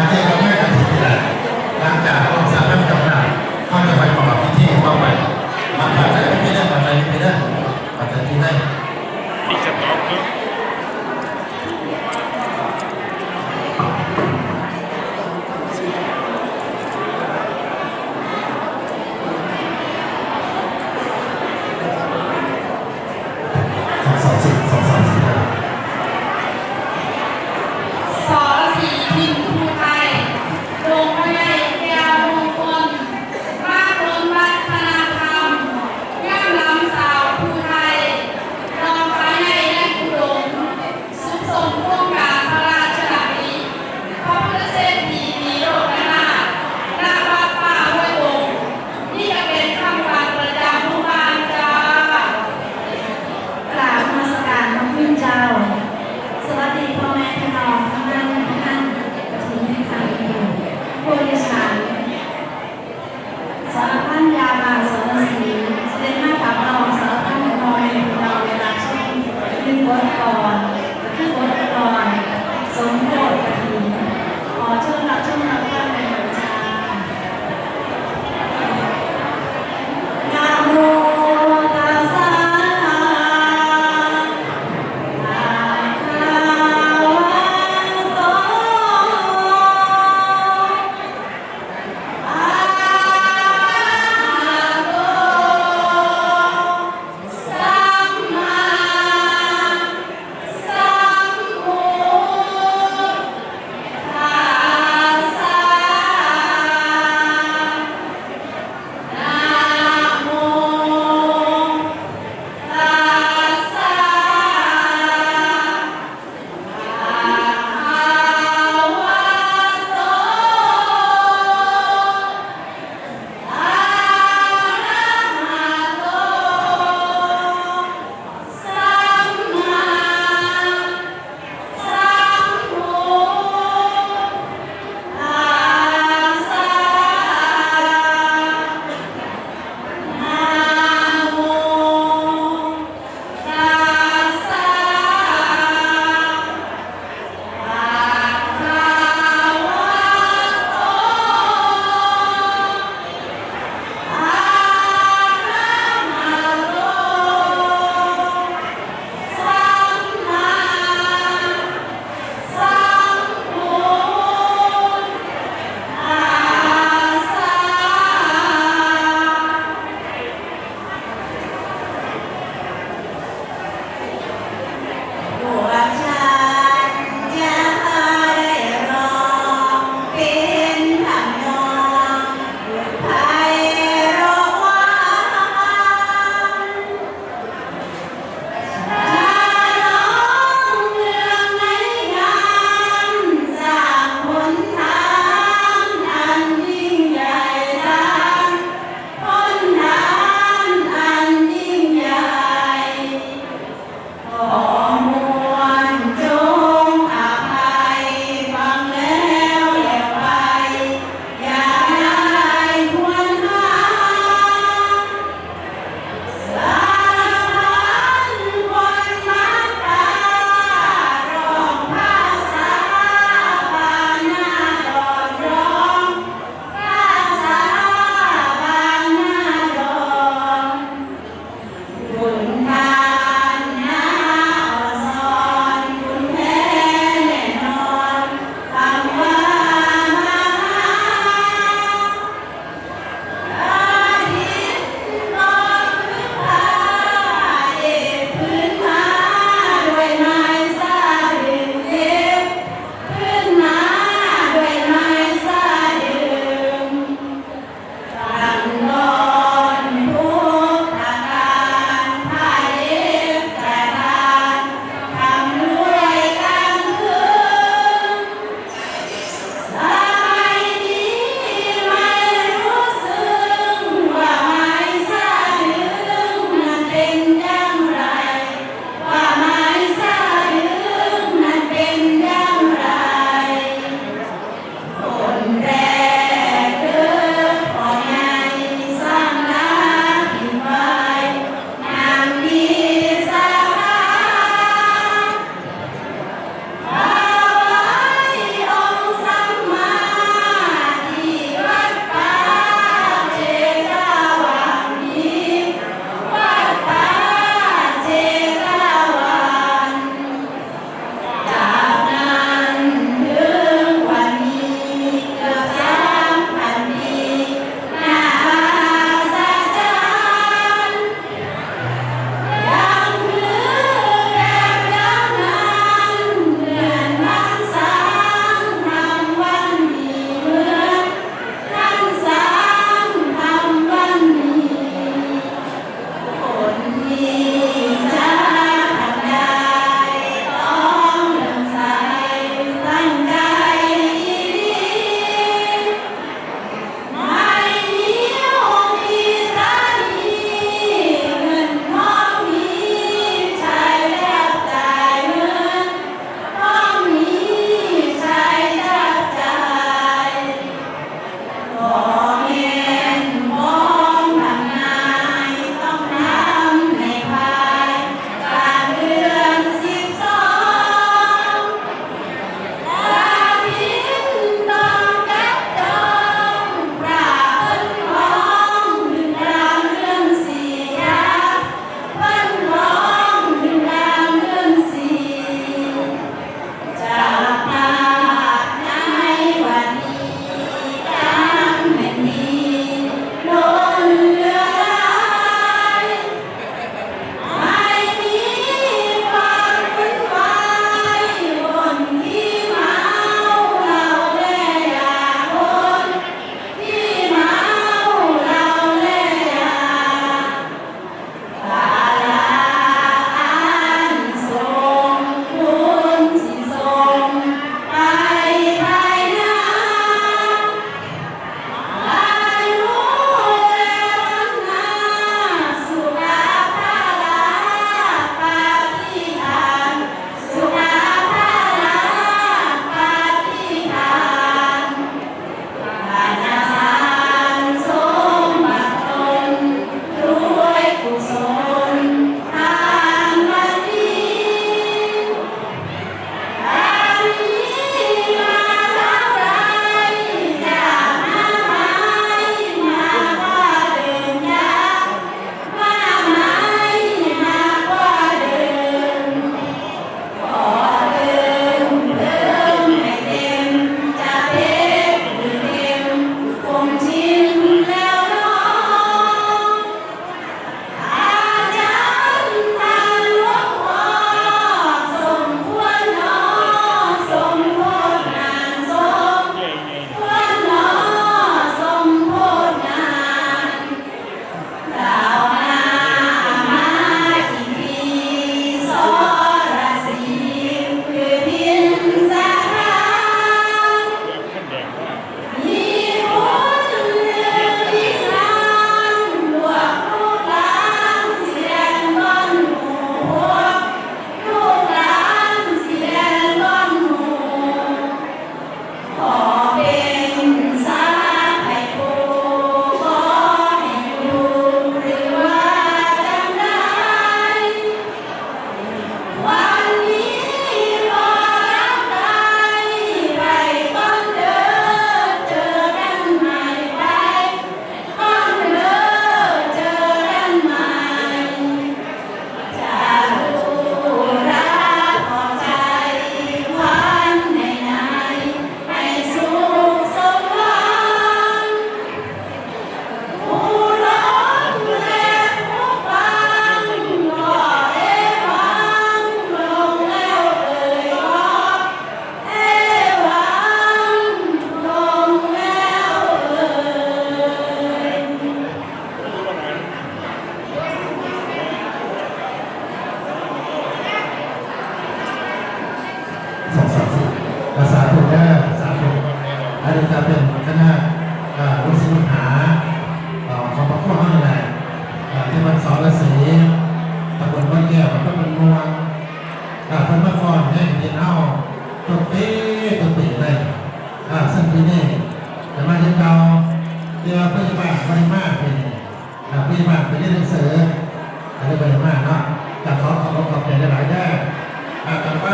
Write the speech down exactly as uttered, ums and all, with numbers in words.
เจอกันแม่กระถิ่นนี่แหละ หลังจากเราสร้างน้ำจำหน่ายเขาจะไปประกอบพิธีเข้าไป มาปัจจัยไม่ได้ ปัจจัยไม่ได้ ปัจจัยที่ได้ อีกสต็อกเนาะ สองสองสี่ สองสองสี่ สรศรีพิมพูไทย ดงไพร แก้วมงคล เด้อ สาธุ อันนี้ก็เป็นคณะ เอ่อ ลูกศิษย์ลูกหา เอ่อ ของพระครูเฮานี่แหละ เอ่อ ที่วัดสรศรี ตำบลบ้านแก้ว อำเภอบ้านม่วง เอ่อ เพิ่นมาฟ้อนให้เห็นเฮา ทุกปี ทุกปีเลย เอ่อ ซึ่งปีนี้จะมาเฮ็ดเก่า แต่ว่าผู้ใหญ่บ้านบ่ได้มาปีนี้ อ่า ผู้ใหญ่บ้านไปเรียนหนังสือ อันนี้บ่ได้มาเนาะ ก็ขอขอบคุณขอบใจหลายๆเด้อ อ่า ต่อไป